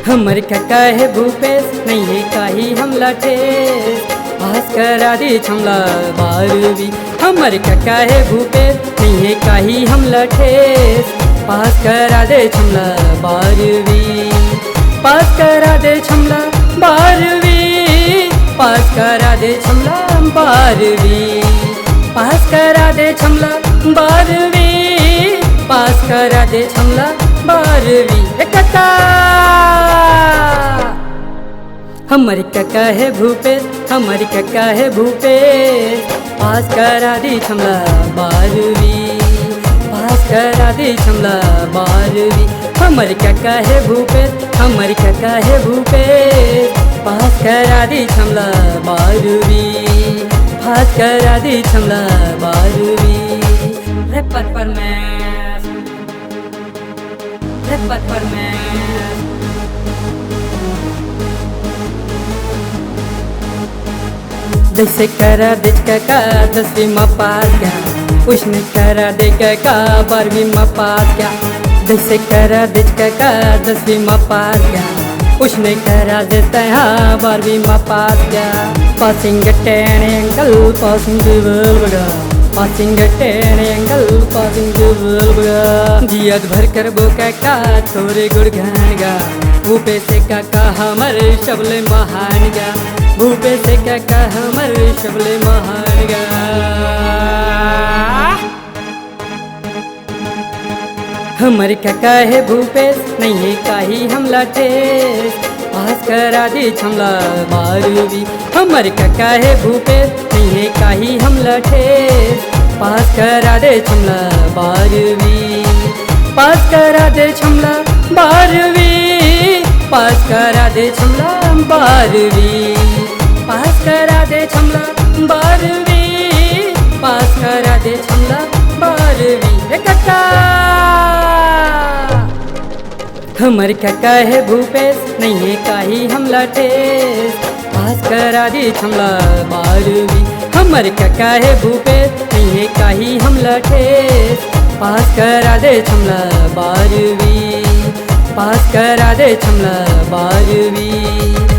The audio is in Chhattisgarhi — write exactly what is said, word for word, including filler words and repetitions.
हमर कका हे भूपेश, नइ हे काहि हमला ठेस, पास करा दे छमला बारहवीं। हमर कका हे भूपेश, नइ हे काहि हमला ठेस, पास करा दे छमला बारहवीं। पास करा दे छमला बारहवीं, पास करा दे छमला बारहवीं, पास करा दे छमला बारहवीं, पास करा दे छमला बारहवीं। ए कका, हमर कका हे भूपेश, हमर कका हे भूपेश, पास करा दे छमला बारहवीं, पास करा दे छमला बारहवीं। हमर कका हे भूपेश, हमर कका हे भूपेश, पास करा दे छमला बारहवीं, पास करा दे छमला बारहवीं। रे पत परमेश, रे पत परमेश। जइसे करा देच कका दसवीं म पास गा, ओइसने करा दे कका बारहवीं म पास गा। जइसे करा देच कका दसवीं म पास गा, ओइसने करा दे तैं हा बारहवीं म पास गा। Passing the triangle, passing the wall बगा, passing the triangle, passing the wall बगा। जियत भर करबो कका तोरे गुणगान गा, भूपेश कका हमर सबले महान गा, भूपेश कका हमर सबले महान गा। हमर कका हे भूपेश, नइ हे काहि हमला ठेस, पास करा दे छमला बारहवीं। हमर कका हे भूपेश, नइ हे काहि हमला ठेस, पास करा दे छमला बारहवीं। पास करा दे छमला बारहवीं, पास करा दे छमला बारहवीं, पास करा दे छमला बारहवीं, पास करा दे छमला बारहवीं। ए कका, हमर कका हे भूपेश, नइ हे काहि हमला ठेस, पास करा दे छमला बारहवीं। हमर कका हे भूपेश, नइ हे काहि हमला ठेस, पास करा दे छमला बारहवीं, पास करा दे छमला बारहवीं।